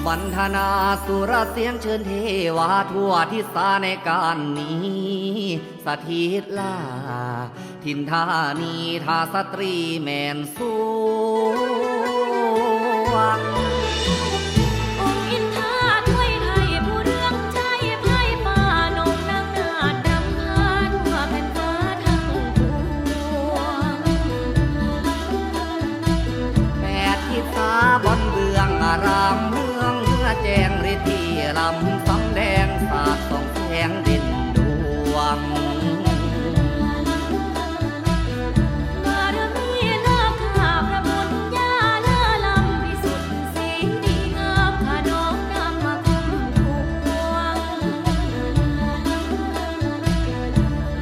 ວັນທະນາສຸລະສຽງເຊີນເທວາທົ່ວທິດສາໃນການນີ້ສະຖິດລາ ຖິ່ນທານີທ່າສະຕຣີແມ່ນສວງ. ອົງອິນທາຖ້ວຍໄທຜູ້ເລື່ອງໃຈ ໄພຟ້ານົມນາງນາດນຳພາທົ່ວແຜ່ນຟ້າທັງປວງ. ແປດທິດສາບ່ອນເບື້ອງອາຣາມເມືອງເຮືອແຈ້ງ ລິດທີ່ລຳສຳແດງ ສາດສ່ອງແສງເດັ່ນດວງ. ບາລະມີເລີກຂ້າພະບຸນຍາເລີລຳ ວິສຸດສີດີງາມ ຂະໜອງນຳມາຄຸ້ມຄອງ.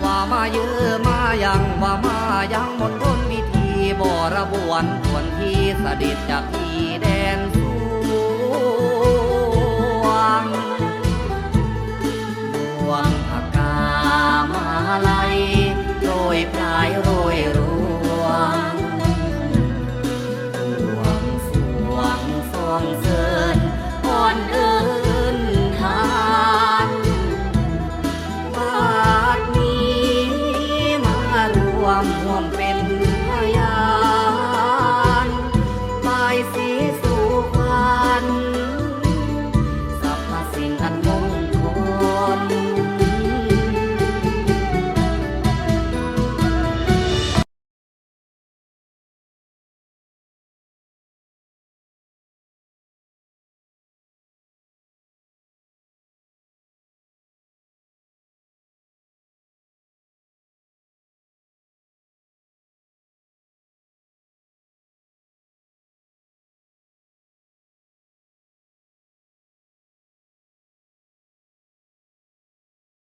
ວ່າມາເຢີມາຍັງ ວ່າມາຍັງມົນທົນພິທີ ບໍລະບວນຄວນທີ່ສະເດັດຈາກທີ່ແດນສວງ. ດວງຜາກາມາໄລ ໂລຍປາຍໂລຍລວງ ບວງສວງສ່ອງເສີນ ກ່ອນເອີ້ນທານ ບາດນີ້ມາຮ່ວມ ຮ່ວມເປັນພະຍານ ບາຍສີ